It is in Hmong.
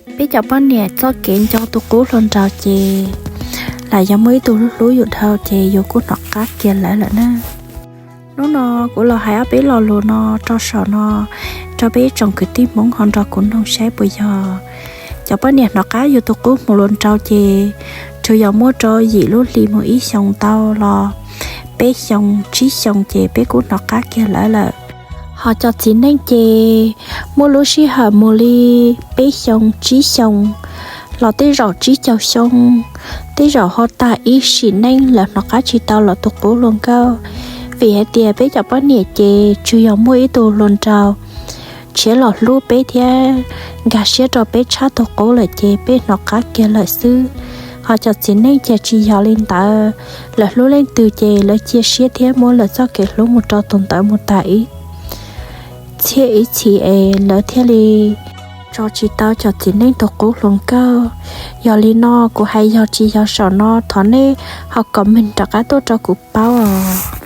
Peb cov poj niam txoj kev nco tus qub hluas nraug ces lam yog muaj ib tug hlub yus dhau ces yus kuj hnov qab kiag lawv lawm na. Hnub no kuv los hais ob peb lo lus no rau saum no rau peb tsoom kwv tij Hmoob ho nrog kuv noog saib puas yog cov poj niam hnov qab yus tus qub hluas nraug ces tsuas yog muaj rau yim lub hlis mus ib xyoos ntau los peb xyoos tsib xyoos ces peb kuj hnov qab kiag lawv lawm. Ho cov txiv neej ces muaj lub sij hawm mus li peb xyoos tsib xyoos los tej zaum tsib caug xyoo, tej zaum ho tag ib sim neej lawv hnov qab tsis tau lawv tus qub hluas nkauj. Vim hais tias peb cov poj niam ces tsuas yog muaj ib tug hluas nraug tshiab los hlub peb thiab nkag siab rau peb tshaj tus qub lawm ces peb hnov qab kiag lawm xwb. Ho cov txiv neej ces tsis yog li ntawd, lawv hlub leej twg ces lawv cia siab thiab muab lawv txoj kev hlub mus rau tus ntawd mus tas ib txhiab ib txhis es lawv thiaj li tso tsis tau cov txiv neej tus qub hluas nkauj. Yog li no kuv hais yog tsis yog saum no thov nej ho comment rov qab tuaj rau kuv paub os.